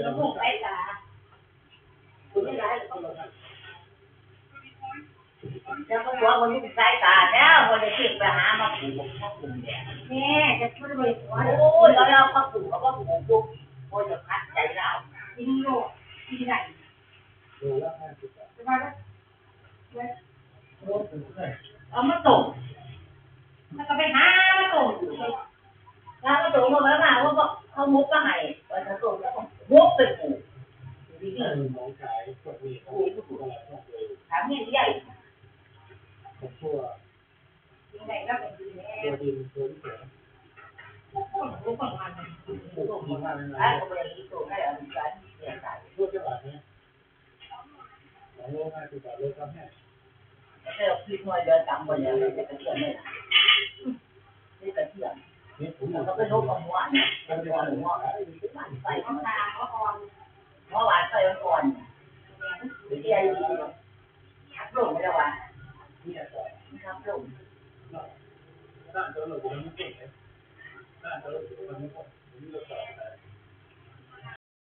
ລະບົບໄຟຟ້າ ເຈົ້າກໍຕົວະບໍ່ມີສາຍຕາແລ້ວ ບໍ່ໄດ້ເກັບໄປຫາມາປູກມາປຸງແດດ ແມ່ ຈະບໍ່ໄດ້ຕົວະ ໂອ້ຍ ລາວເອົາມາປູກ ເອົາມາປູກ ບໍ່ ບໍ່ຢາກຂັດໃຈລາວ ກິນໂລດ ກິນໄດ້ ເອົາມາຕົ້ມ ແລ້ວກໍໄປຫາມາຕົ້ມ ຫາມາຕົ້ມ ເອົາມາ ເອົາໝົກມາໃຫ້ ວ່າຖ້າຕົ້ມແລ້ວກໍໝົກໄປປູກ ດີໆ ຖາມແມ່ນໃຫຍ່ ກິນໄດ້ແລ້ວກໍດີແລ້ວ ເຈົ້າຄິດຮອດເດີ ຕຳບໍ່ແລ້ວ ເຮັດກະທຽມເລີຍ ເຮັດກະທຽມ ແລ້ວກໍໄປຫຼົບເອົາຫົວ ຫົວ ໃສ່ ຫົວຫວານໃສ່ອ່ອນໆ ເດ ຄັບລົງແລ້ວວ່າ ຄັບລົງ ດ້ານຕົວລົງບໍ່ມີເກັ່ງເດ້ ດ້ານຕົວລົງບໍ່ມີເກັ່ງ ບໍ່ມີລົດຈອດ